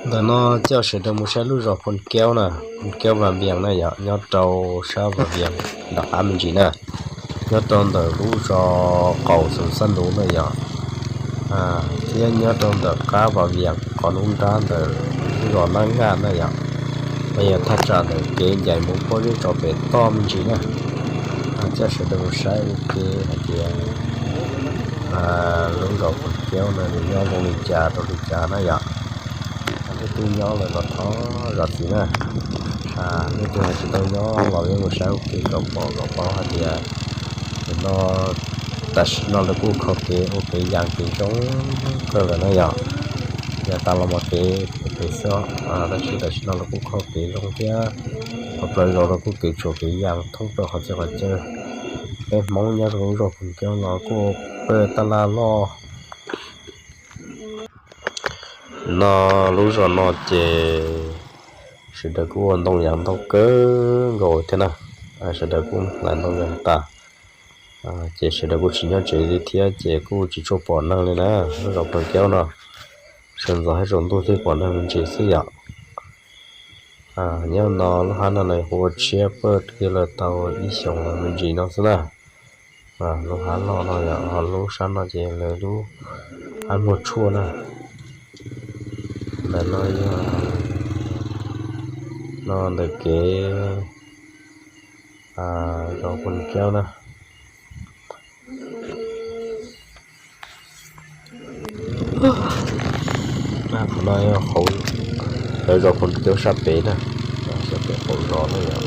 Ntawm no coj sawv daws mus saib lub zos Phoos Kaub na, Phoos Kaub Vaj Vias na yom, nyob rau sab Vaj Vias nram qab me ntsis na, nyob rau ntawm lub zos qaum Xeev Xab Nuv na yom, thiab nyob rau ntawm qab Vaj Vias qhov nruab nrab ntawm lub zos Nab Nkaj na yom. No yog thaj tsam ntawm kev ncaim mus pob zeb tso pem toj me ntsis na. Coj sawv daws mus saib ua ke hais tias lub zos Phoos Kaub no nws nyob zoo li cas rau li cas na yom. Leej twg nyob lawm los thov zam txim na. Leej twg ho tsis tau nyob los yeej mus saib ua ke kom pom kom paub hais tias no tam sim no lawv kuj kho kev ua kev yas kev zoo kawg lawm na yom. Yog tas los mas kev pem xwb, tab sis tam sim no lawv kuj kho kev zoo thiab, qhov plaws zos los kuj kev tshuam kev yas thoob plaws qhov txhia qhov chaw. Peb Hmoob nyob rau lub zos Phoos Kaub no kuj pawg tab laj loj. No lub zos no ces sawv daws kuj ua ntoo yas ntau kawg nkaus thiab na, sawv daws kuj hlais ntoo yas tas, ces sawv daws kuj tsis nyob tsev li thiab ces kuj tsis tshua pom neeg li na. Lub zos Phoos Kaub no sawv ntxov thiab tsaus ntuj thiaj pom neeg me ntsis xwb yom. Nyob no lub hab no los kuj ua tshiab pawg kiag los tau ib xyoos me ntsis no xwb na. Lub hab loj no yom, ho lub sab no ces lawv lub hab muag tshuaj na. Ntawm no yog no ntawm kev zos Phoos Kaub na. Qhov no yog qhov lawv zos Phoos Kaub sab pem na, sab pem qaum zos na yom.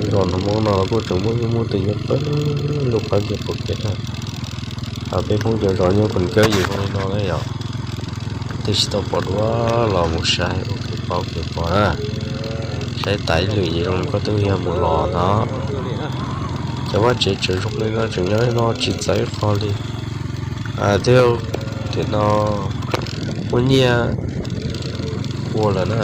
Zos no Hmoob no kuj tseem muaj ib muaj tus nyob pawg lug qab ntiag qaum kev na. Peb Hmoob cov zos nyob Phoos Kaub yim zoo li no na yom. Twb tsis tau pom dua los mus saib ua kev paub kev pom na. Saib tas ib lwm ces zoo li koj twb yog mus los ntag. Cov vaj tsev tseem zoo li no tseem nyob no tsis txawv ib qho li. Thiab tiam no muaj nyiaj ua lawm na.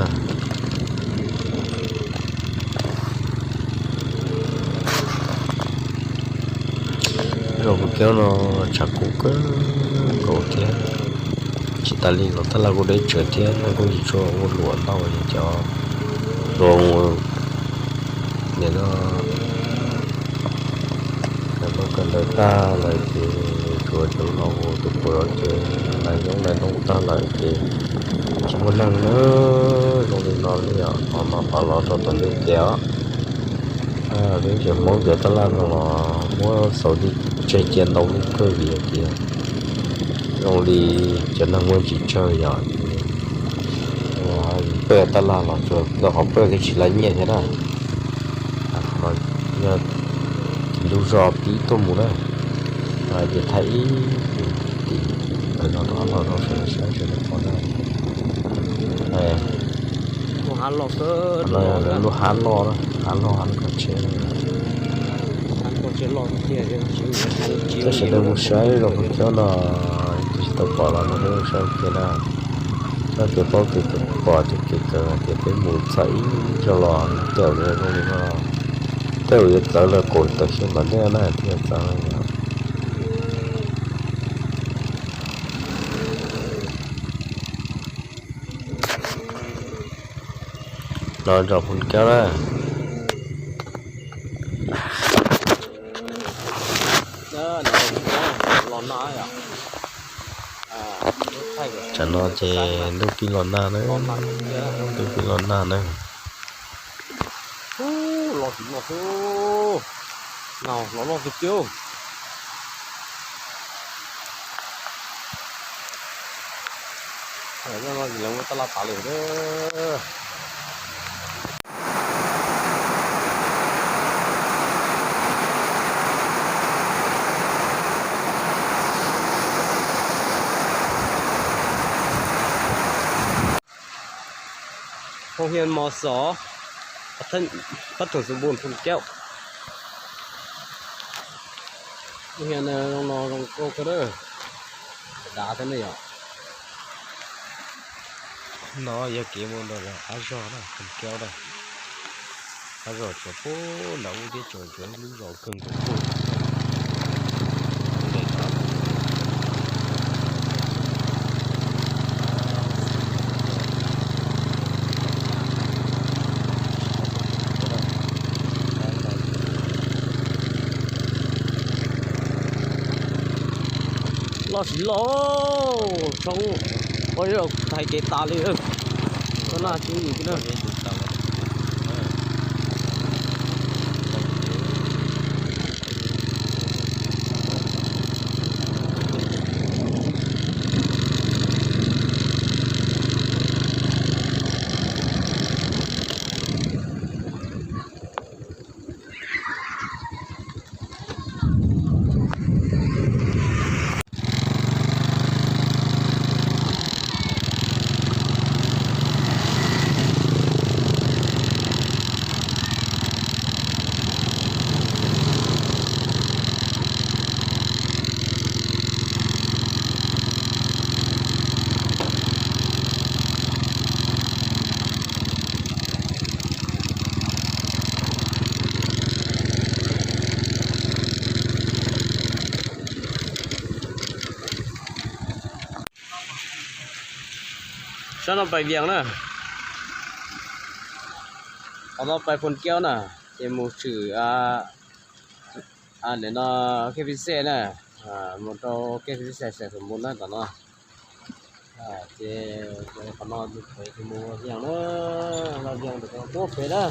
Zos Phoos Kaub no tshav kub kawg nkaus thiab. Tsis tas li los tab laj kuj deb tsawv thiab, neeg kuj tsis tshua ua luam ntau li cov zoo. Nim no kawm ntaub kawm ntawv tag lawm ces tsuas cov laus tus pua ces lais yoob lais ntoo tag lawm ces tsis muaj neeg na. Zoo li no li os, qhov no qhov los rau tom ntej kev os. Peb tseem Hmoob cov tab laj no los muab xaus tseg cia ntau lub kawg vim hais tias zoo li cov neeg muaj tsis tsawg yom, pawg tab laj los tsuas tau qhov pawg thiab tsis laib nyiaj thiab na. Yog lub zos pib tuaj mus na, ces thaij ib tim no rau sawv daws saib sawv daws pom na. Lub hab loj, lub hab loj, hab loj hab loj tsheb. Coj sawv daws mus saib zos Phoos Kaub no, tus tsis tau pom los no peb mus saib ua ke na. Txoj kev paub kev pom ces kev kawg hais tias peb mus txog ib zaug los tej zaum yuav zoo li no, tej zaum yuav txawv lawm kaum tawm xyoo tom ntej na thiaj yuav txawv. Los zos Phoos Kaub na. Tsam no ces ntuj pib los nag na, ntuj pib los nag na. Hoo hias mos xov, pab thoom xu npun Phoos Kaub. Hoo hias no zoo no zoo nkauj kawg, dav thiab ne yom. No yog kev mus ntawm qab zos na, Phoos Kaub na. Qab zos tsuas pub nram ub thiab tsuas tsuas ib lub zos kawg nkaus pub. Loj tsis loj, tshoob, ua ib hais kev tas li, tau naj tsis yim na. Sab no pais Vias na, qhov no pais Phoos Kiab na, ces mus tshwm ntawm no K P C na, mus rau K P C Xais Xeem Npum na tom no. Ces qhov no mus Vias na, los Vias ntawm no tuaj pem na.